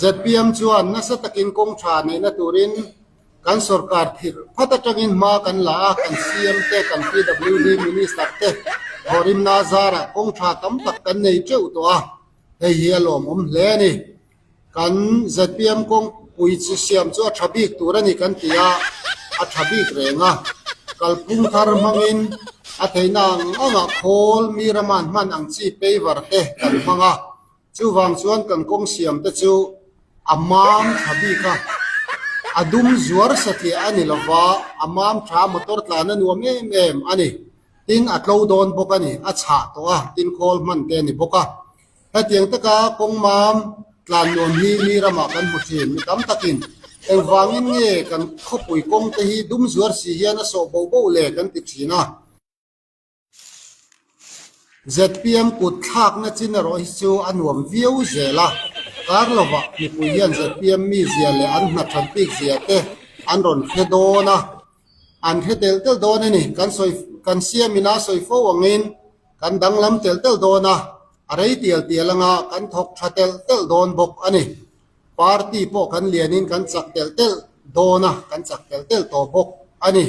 Zpm chuan nasa takin kawng tha neihna turin kan sorkar thirh phat atangin hma kan la a, kan CM te, kan PWD Minister te thawhrimna zarah kawng tha tam tak kan nei teuh tawh a, hei hi a lawmawm hle a ni. Kan zpm kawngpui chi siam chu a tha bik tur a ni kan ti a, a tha bik reng a. Kalphung thar hmangin a theihna ang angah khawl mi rama an hman ang chi paver te kan hmang a. Chuvang chuan kan kawng siam te chu a mam tha bik a, a dum zuar satliah a ni lova, a mam tha motor tlan a nuam em em a ni. Tin, a tlo dawn bawk a ni, a chhah tawh a, tin khawl hman te a ni bawk a. Hetiang taka kawng mam tlan nuam hi mi ramah kan hmu thin. Mi tam takin engvangin nge kan khawpui kawng te hi dum zuar si hian a sawh boh boh le kan ti thin a. Zpm kut thlakna chin erawh hi chu a nuam viau zel a, kar lovah mipui hian zpm mizia leh an hna that bik zia te an rawn hre dawn a, an hre telh telh dawn a ni. Kan sawi kan siamin a sawi fo angin kan danglam telh telh dawn a, a rei tial tial anga kan thawk tha telh telh dawn bawk a ni. Party pawh kan lianin kan chak telh telh dawn a, kan chak telh telh tawh bawk a ni.